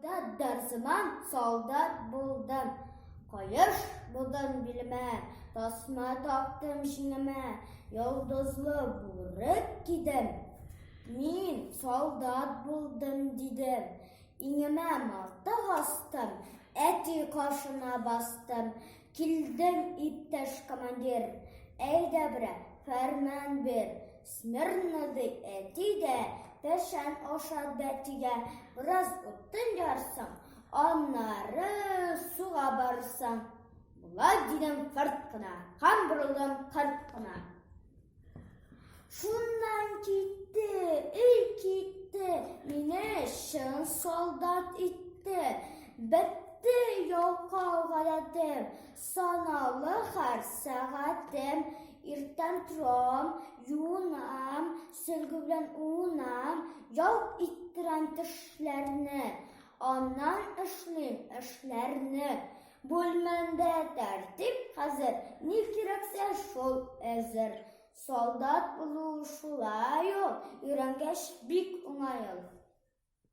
Солдат дарзыман, солдат булдым. Каеш будым билемә, тасма тактым җиңемә, йолдызлы бүрек кидем. Мин солдат булдым, дидем. Иңемә мылтык астым, әти каршына бастым. Килдем, иптәш командир, әйдә берәр фәрман бир. Смирно, ди әти дә, печән ашат бәтигә, бераз утын ярсың, аннары суга барырсың. Була, дидем фырт кына һәм борылдым кырт кына. Шуннан китте, өй китте, мине чын солдат итте. Бетте ялкау гадәтем, саналы һәр сәгатем. Иртән торам, юынам, сөлге белән уынам, ялт иттерәм тешләрне. Аннан эшлим эшләрне. Бүлмәмдә тәртип хәзер, ни кирәксә шул әзер. Солдат булу шулай ул, өйрәнгәч бик уңай ул.